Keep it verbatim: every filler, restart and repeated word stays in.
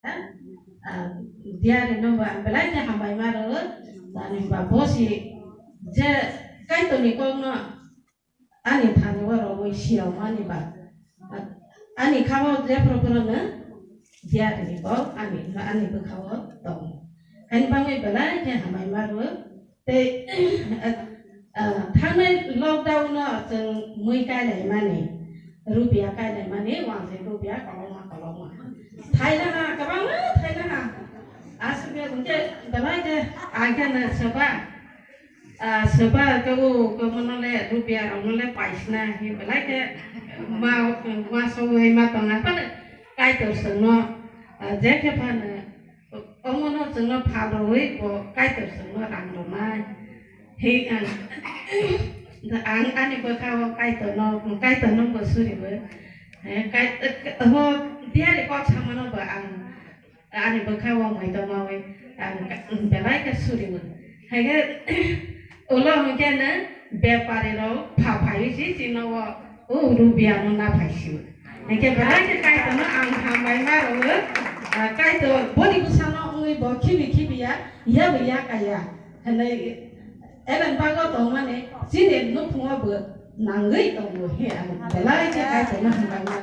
Ah, diari no ba belai khe hambai ma rw, tani ba bosi je Kaitorni kokno ani thani o rogwi siyokmani ba, ani khao jephru phruno diari ni kok ani, ani bwkhao tongo. Haini bagwi belai khe hambai ma rw. Tei, ah, thangnai lockdown no chwng mui kailaimani, rupia kailaimani, uansuk rupia kolokma kolokma. Thainaha, kwbangma thainaha. Aswk khe hwnkhe belai khe, ai khe no swba, ah, swba khe o, khe bono le rupia rokno le paisna, hi belai khe ma, ma sogwi ma tongna. Phano Kaitor chwngno, ah, je khe phano, Omono chwngno phal rwui bo Kaitor chwngno rang rwnai. He ang, ang ani bwkhao Kaitorno, Kaitorno bo suribo. He, Kai-, ho diari kok samano bo ang ani bwkhao mui tongmawi ang belai khe suribo. Haikhe ulo hwnkhe no bepari rok pha phaiwi si chino o, o rupia no na phaisibo. Hingke belai khe Kaitorno ang hambai ma rwo, ah, Kaitor boni bwsano wngwi bo khibi khibi ya, ya bo ya kaya. Hinwi elem bago tongmani chini nukhungo bo nangwi tongo he ang belai khe Kaitorno hambai ma.